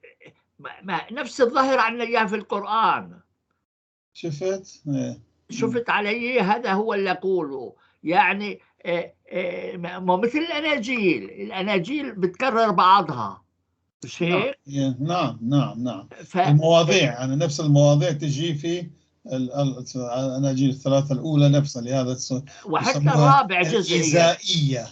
ما نفس الظاهر عنا إياه في القرآن. شفت علي؟ هذا هو اللي أقوله، يعني مثل الأناجيل بتكرر بعضها، مش هيك؟ نعم. المواضيع يعني نفس المواضيع تجي في الأناجيل الثلاثة الأولى نفسها، لهذا وحتى الرابع جزء إيزائية.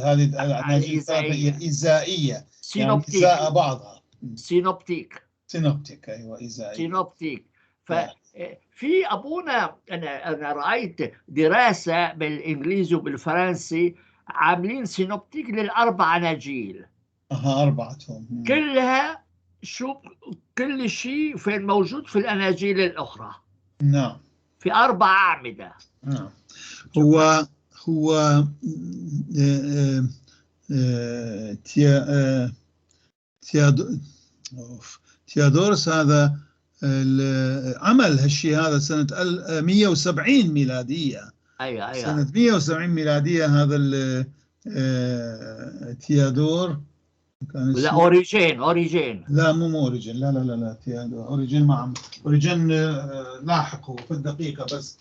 هذه الأناجيل الثلاثة هي إيزائية، يعني إيزاء بعضها. سينوبتيك، أيوة إيزائية سينوبتيك. في أبونا أنا رأيت دراسة بالإنجليزي وبالفرنسي عاملين سينوبتيك للأربع أناجيل. أربعتهم كلها كل شيء موجود في الأناجيل الأخرى. نعم، في 4 أعمدة. نعم. هو تيودوروس هذا عمل هالشيء هذا سنة 170 ميلادية. أيوة. سنة 170 ميلادية هذا تيودور كان لا أوريجين. لا مو أوريجين، لا تيودور. أوريجين لاحق، هو في الدقيقة بس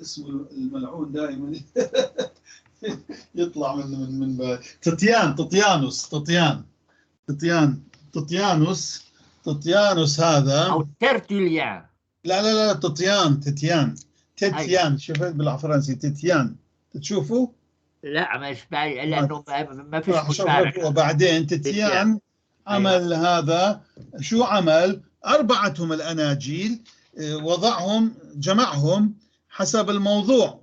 اسمه الملعون دائما يطلع من تطيانوس هذا، أو ترتوليان. لا تيتيان. شوفت بالفرنسي تيتيان تشوفوا؟ لا مش باين، لأنه ما فيش مشاركة. وبعدين تيتيان عمل هذا، شو عمل؟ 4 الأناجيل جمعهم حسب الموضوع،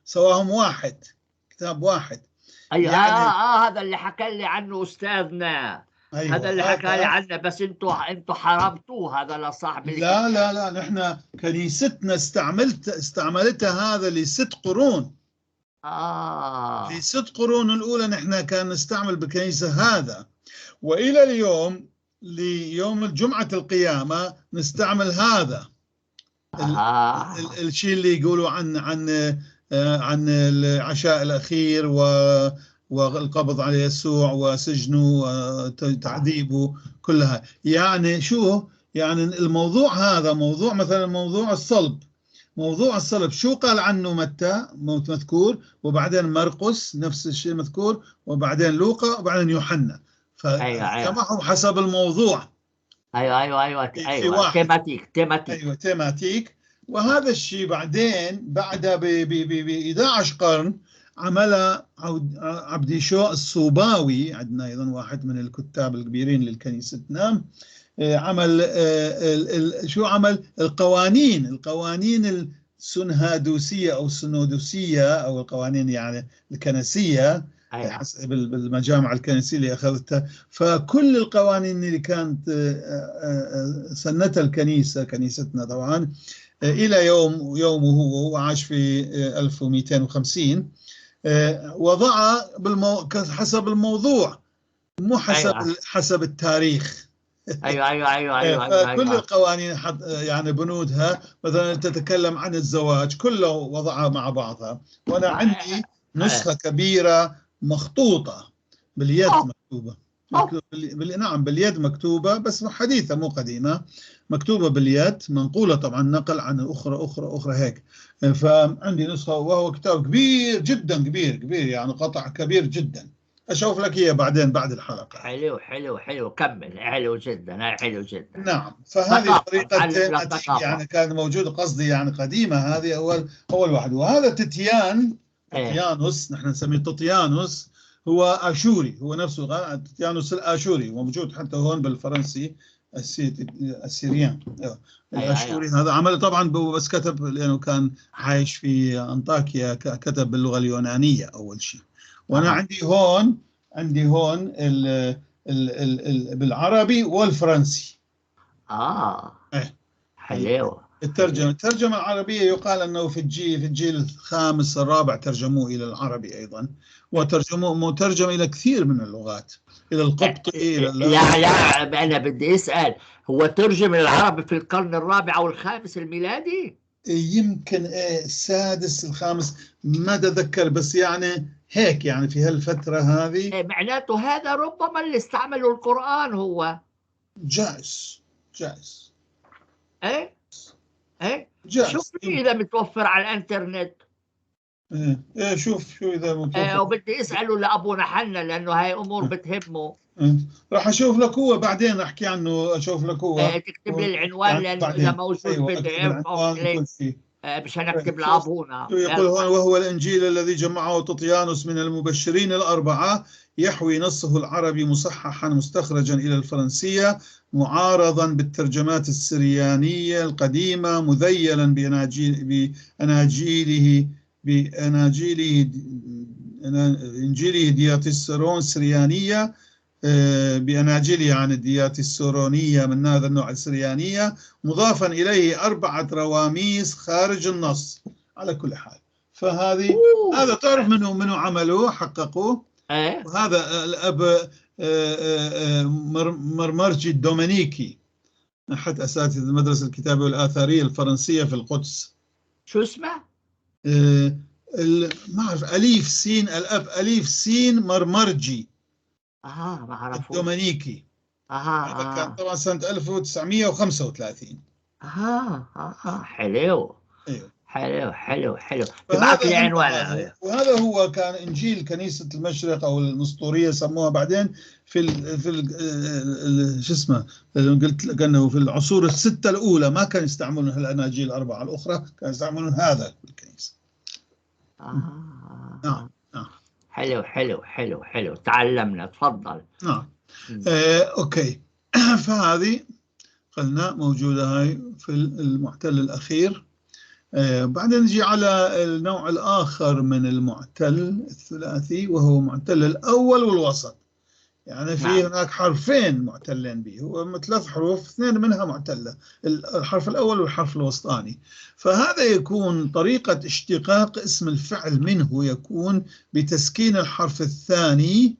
سواهم واحد، كتاب واحد. أيوة. هذا اللي حكى لي عنه أستاذنا. أيوة. هذا اللي حكى لي عنه، بس انتوا حرمتوه هذا لصاحب الكتاب. لا نحن كنيستنا استعملتها هذا ل6 قرون. في 6 قرون الأولى نحن كان نستعمل بكنيسة هذا، وإلى اليوم ليوم الجمعة القيامة نستعمل هذا. الشيء اللي يقولوا عن العشاء الأخير والقبض على يسوع وسجنه وتعذيبه كلها. يعني شو يعني الموضوع هذا؟ موضوع مثلا موضوع الصلب شو قال عنه متى مذكور، وبعدين مرقس نفس الشيء مذكور، وبعدين لوقا، وبعدين يوحنا. فجمعهم حسب الموضوع. أيوة. تيماتيك. وهذا الشيء بعدين بعدها ب 11 قرن عملها عبديشوع الصوباوي، عندنا أيضا واحد من الكتاب الكبيرين للكنيستنا. عمل شو عمل؟ القوانين السنهادوسية أو السنودوسية، أو القوانين يعني الكنسية حسب المجامع الكنسية اللي أخذتها. فكل القوانين اللي كانت سنتها كنيستنا طبعا إلى يومه هو عاش في 1250، وضعها حسب الموضوع، مو حسب التاريخ. أيوة. فكل القوانين يعني بنودها مثلا تتكلم عن الزواج كله وضعها مع بعضها. وأنا عندي نسخة كبيرة مخطوطة باليد مكتوبة. نعم باليد مكتوبة، بس حديثة مو قديمة، مكتوبة باليد، منقولة طبعا نقل عن أخرى هيك. فعندي نسخة، وهو كتاب كبير جدا، كبير يعني قطع كبير جدا. أشوف لك إياه بعدين بعد الحلقة. حلو كمل. حلو جدا. نعم. فهذه طريقة يعني كانت موجودة، قصدي يعني قديمة. هذه أول واحد. وهذا تيتيانوس نحن نسميه تطيانوس، هو آشوري، هو نفسه تيتيانوس الآشوري، وموجود حتى هون بالفرنسي السيريان الآشوري. هذا عمل طبعا بس كتب لأنه كان عايش في أنطاكيا، كتب باللغة اليونانية أول شيء. وأنا عندي هون بالعربي والفرنسي. حلو. الترجمة العربية يقال أنه في الجيل الخامس الرابع ترجموه إلى العربي أيضا، وترجموه مترجم إلى كثير من اللغات، إلى القبطي إلى لا أنا بدي أسأل، هو ترجم العربي في القرن الرابع أو الخامس الميلادي؟ يمكن السادس الخامس ما أتذكر، بس يعني هيك يعني في هالفترة هذه. معناته هذا ربما اللي استعملوا القرآن هو. جائز. ايه جائز. شوف لي اذا متوفر على الانترنت. شوف شو اذا متوفر. وبدي اساله لابونا حنا لانه هاي امور بتهمه. راح اشوف لك هو بعدين، احكي عنه، اشوف لك هو. تكتب لي العنوان لانه اذا موجود أيوة بدي اعرف مشان اكتب لابونا. يقول هون: وهو الانجيل الذي جمعه تطيانوس من المبشرين الاربعه، يحوي نصه العربي مصححا مستخرجا الى الفرنسيه، معارضا بالترجمات السريانيه القديمه، مذيلا باناجيله دياتسرون السريانيه، بأناجيله عن الدياتسورونية من هذا النوع السريانية، مضافا إليه 4 رواميس خارج النص. على كل حال هذا تعرف منه عملوه حققوه. وهذا الأب مرمرجي الدومينيكي، أحد أساتذة المدرسة الكتابية والآثارية الفرنسية في القدس. شو اسمه؟ ما أعرف، أليف سين، الأب أليف سين مرمرجي ما أعرفه. الدومينيكي. هذا كان طبعا سنة 1935. حلو. ايوه حلو. تبعت لي عنوانه. وهذا هو كان انجيل كنيسة المشرق او النسطورية سموها بعدين في شو اسمه، قلت لك انه في العصور الستة الاولى ما كانوا يستعملون الاناجيل الاربعة الاخرى، كانوا يستعملون هذا في الكنيسة. حلو تعلمنا. تفضل. اوكي. فهذه قلنا موجودة هاي في المعتل الأخير. بعدين نجي على النوع الآخر من المعتل الثلاثي، وهو معتل الأول والوسط. يعني في هناك حرفين معتلين به، هو 3 حروف، 2 منها معتلة، الحرف الأول والحرف الوسطاني. فهذا يكون طريقة اشتقاق اسم الفعل منه يكون بتسكين الحرف الثاني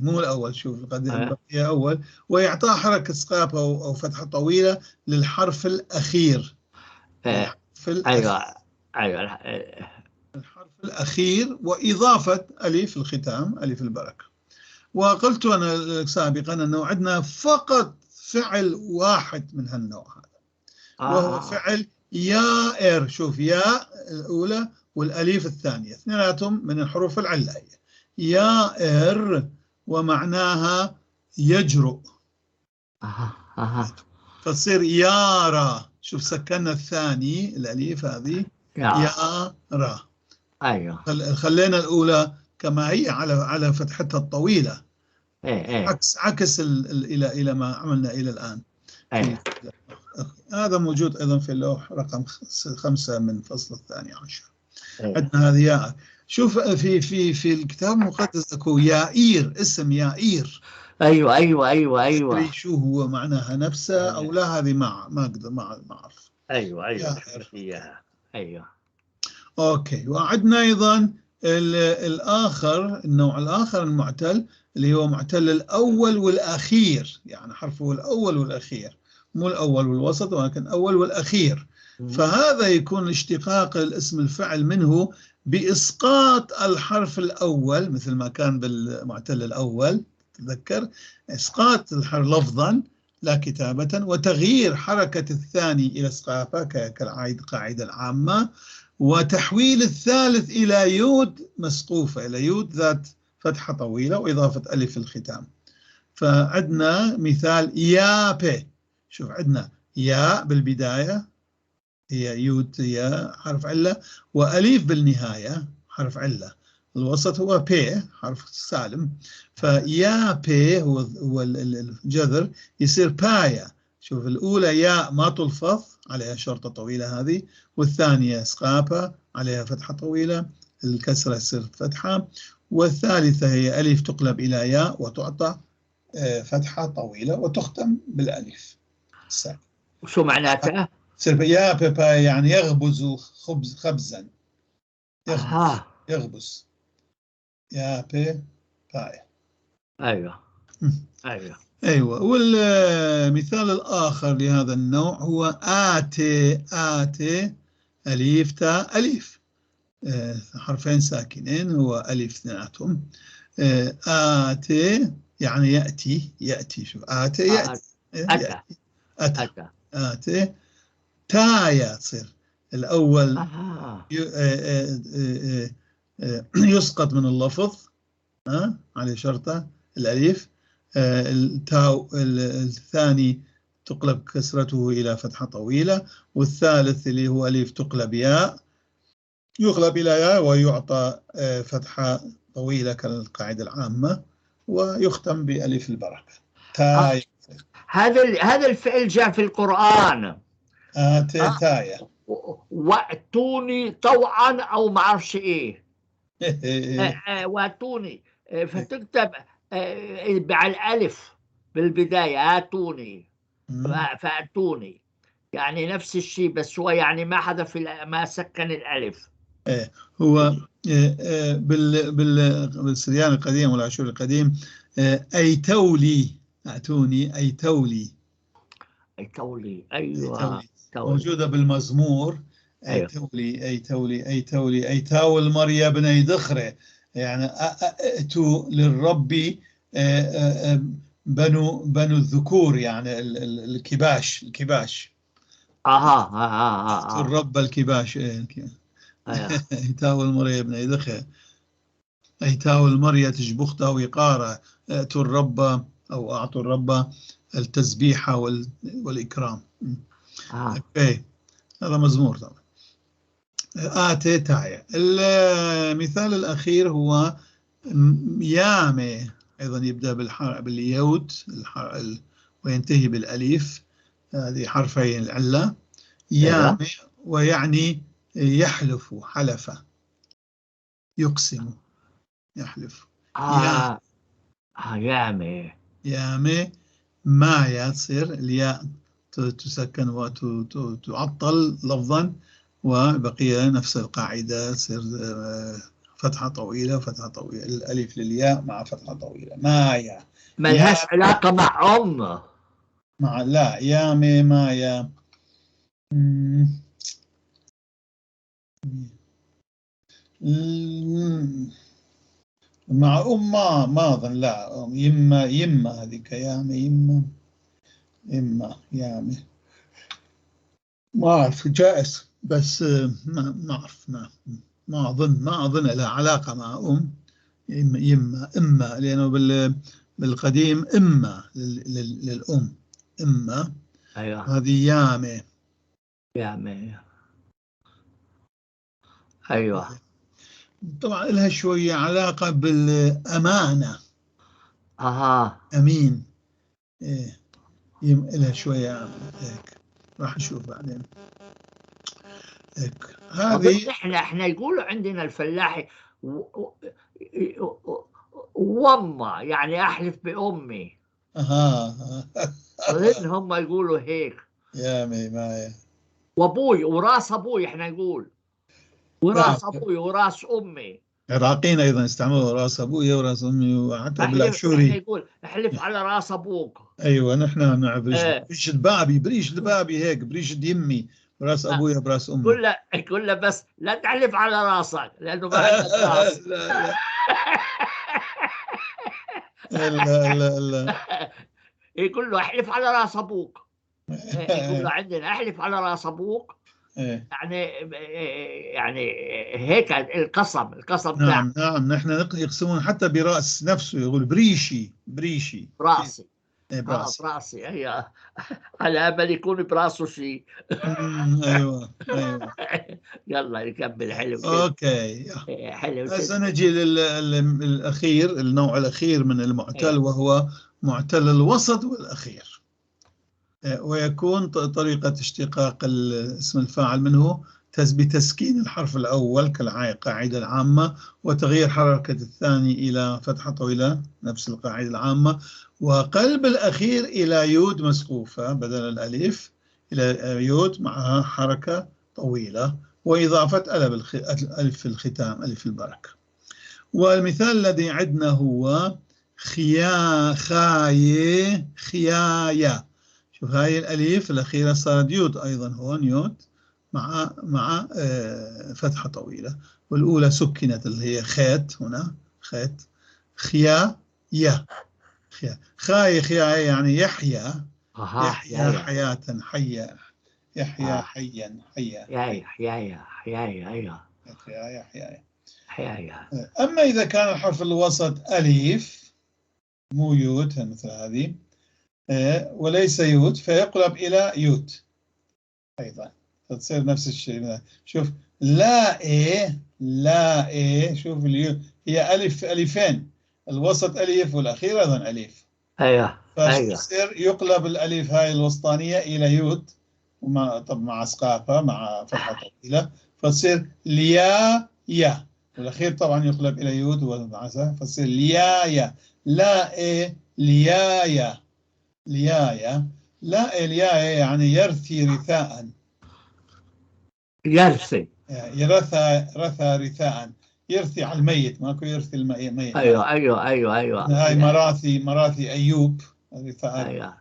مو الأول، شوف قد هي أول، ويعطى حركة إسقاط أو فتحة طويلة للحرف الأخير. أيوة. الحرف الأخير، وإضافة ألف الختام، ألف البركة. وقلت أنا سابقا أنه عندنا فقط فعل واحد من هالنوع هذا، وهو فعل يائر. شوف، ياء الأولى والألف الثانية، اثنيناتهم من الحروف العلة، هي يائر ومعناها يجرؤ. فتصير يارا. شوف سكننا الثاني الأليف هذه يارا. أيوة. خلينا الأولى كما هي على فتحتها الطويلة. عكس إلى ما عملنا إلى الآن. هذا موجود أيضا في اللوح رقم 5 من فصل 12. عندنا هذه ياء. شوف في الكتاب المقدس اكو يائير، اسم يائير. ايوه شو هو معناها نفسه او لا؟ هذه ما اقدر ما اعرف. ايوه. اوكي. وعندنا ايضا النوع الاخر المعتل، اللي هو معتل الاول والاخير، يعني حرفه الاول والاخير، مو الاول والوسط ولكن الاول والاخير. فهذا يكون اشتقاق الاسم الفعل منه بإسقاط الحرف الأول، مثل ما كان بالمعتل الأول، تذكر إسقاط الحرف لفظا لا كتابة، وتغيير حركة الثاني إلى إسقاطه كالقاعدة العامة، وتحويل الثالث إلى يود مسقوفة، إلى يود ذات فتحة طويلة، وإضافة ألف الختام. فعندنا مثال يا بي. شوف عندنا يا بالبداية هي يود، هي حرف علة، وأليف بالنهاية حرف علة، الوسط هو بي حرف سالم. فيا بي هو الجذر، يصير بايا. شوف الأولى يا ما تلفظ، عليها شرطة طويلة هذه، والثانية سقابة عليها فتحة طويلة، الكسرة تصير فتحة، والثالثة هي ألف تقلب إلى ياء وتعطى فتحة طويلة وتختم بالألف الساكنة. وشو معناتها؟ يا بيبا يعني يخبز خبزا. يخبز. يا بيبا. ايوه ايوه ايوه. والمثال الاخر لهذا النوع هو آتي أليف تاء أليف، حرفين ساكنين، هو أليف اثنيناتهم. آتي يعني يأتي. شوف آتي يأتي. أتى. آتي. تايا تصير الأول يسقط من اللفظ على شرطة الأليف. التاء الثاني تقلب كسرته إلى فتحة طويلة، والثالث اللي هو أليف تقلب ياء، يقلب إلى ياء ويعطى فتحة طويلة كالقاعدة العامة، ويختم بألف البركة. تاي. هذا الفعل جاء في القرآن. تايا. وأتوني طوعا أو ما أعرفش إيه. وأتوني، فتكتب على الألف بالبداية، آتوني فأتوني، يعني نفس الشيء، بس هو يعني ما حذف ما سكن الألف. هو بالسريان القديم والعاشور القديم أي تولي. أعتوني أي تولي. أي تولي. أيوة. موجودة بالمزمور. أي تولي أي تولي أي تولي أي تاول مريا بني دخرة، يعني ائتوا للرب بنو الذكور، يعني الكباش. الرب الكباش. ايتاو المرية بن يدخل، ايتاو المرية تجبختها ويقارة، ائتوا الرب او اعطوا الرب التسبيحة والاكرام. اوكي، هذا مزمور طبعا. آتي تايا. المثال الاخير هو يامي، ايضا يبدا باليوت وينتهي بالاليف، هذه حرفي العله. يامي ويعني يحلف، حلف، يقسم، يحلف. يامي ما تصير الياء تسكن وتعطل لفظا، وبقية نفس القاعدة، تصير فتحة طويلة فتحة طويلة، الألف للياء مع فتحة طويلة. مايا ما لهاش علاقة مع مع لا يامي مايا. مع ما أظن، لا يما هذيك يامي يما يامي ما أعرف، جائز، بس ما أعرف، ما أظن لها علاقة مع إما لأنه بالقديم إما للأم إما. أيوة. هذه يامي. أيوة. طبعا لها شوية علاقة بالأمانة. أمين. إيه. لها شوية هيك، راح نشوف بعدين. هيك هذه احنا يقولوا عندنا الفلاحي وما يعني احلف بامي. اظن هم يقولوا هيك. يامي مايا. وابوي وراس ابوي، احنا نقول وراس ابوي وراس امي. العراقيين ايضا يستعملوا راس ابوي وراس امي، وحتى بالاشوري احنا يقول احلف على راس ابوك. ايوه، نحن نعرف بريش البابي هيك، بريش يمي، براس ابويا براس امي. كله بس لا تحلف على راسك لانه ما عندك راس. لا يقول له احلف على راس ابوك. يقول له عندنا احلف على راس ابوك. يعني هيك القسم نعم نحن يقسمون حتى براس نفسه، يقول بريشي براسي. براسي. ايوه، على امل يكون براسه شيء. ايوه يلا نكمل. حلو. اوكي، حلو. هسه نجي للاخير، النوع الاخير من المعتل، وهو معتل الوسط والاخير. ويكون طريقة اشتقاق اسم الفاعل منه بتسكين الحرف الأول كالقاعدة العامة، وتغيير حركة الثاني إلى فتحة طويلة نفس القاعدة العامة، وقلب الأخير إلى يود مسقوفة بدل الألف، إلى يود معها حركة طويلة وإضافة ألف في الختام، ألف البركة. والمثال الذي عندنا هو خاية خيايا. شوف هاي الألف الأخيرة صارت يود أيضا هون، يود مع فتحة طويلة، والأولى سكنت اللي هي خيت، هنا خيت. خيا يا خاي خيا يعني يحيا، يحيا حياة حيا، يحيا حيا حيا يحيى. أما إذا كان الحرف الوسط ألف مو يود مثل هذه وليس يود، فيقلب إلى يود أيضا، فتصير نفس الشيء. شوف لا إيه شوف هي ألف ألفين، الوسط ألف والأخير أيضا ألف. فتصير يقلب الألف هاي الوسطانية إلى يود، مع سقافة مع فتحة طويلة، فتصير ليا يا، والأخير طبعا يقلب إلى يود والمعزة، فتصير ليايا. لا إيه ليايا، ليايا. لا إيه ليايا يعني يرثي رثاء، يرثي، رثى رثاء، يرثي على الميت، ماكو يرثي الميت. ايوه هاي مراثي أيوب رثاء.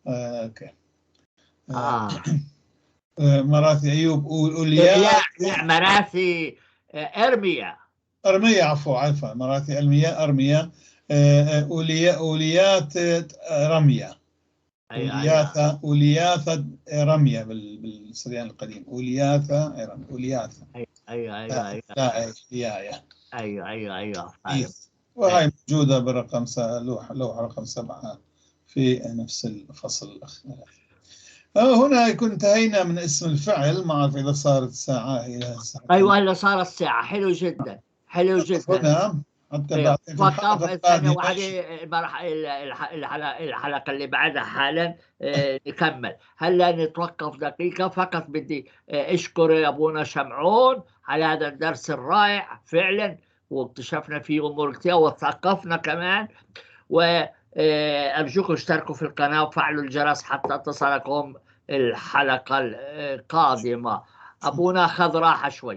اوكي. مراثي أيوب لا مراثي أرميا، عفوا مراثي أرميا أوليات رمية، أولياثة رمية بالصبيان القديم، أولياثة رمية، أولياثة. ايوه وهي موجودة برقم لوحة رقم 7 في نفس الفصل الأخير. هنا يكون انتهينا من اسم الفعل. ما أعرف إذا صارت الساعة إلى الساعة. أيوة هلا صار الساعة. حلو جدا حلو جدا. هنا حتى بعدين في الحلقة القادمة الحلقة اللي بعدها حالا نكمل. هلا نتوقف دقيقة فقط. بدي أشكر أبونا شمعون على هذا الدرس الرائع فعلا، واكتشفنا فيه أمور كثيرة وثقفنا كمان. وأرجوكم اشتركوا في القناة وفعلوا الجرس حتى تصلكم الحلقة القادمة. أبونا خذ راحة شوي.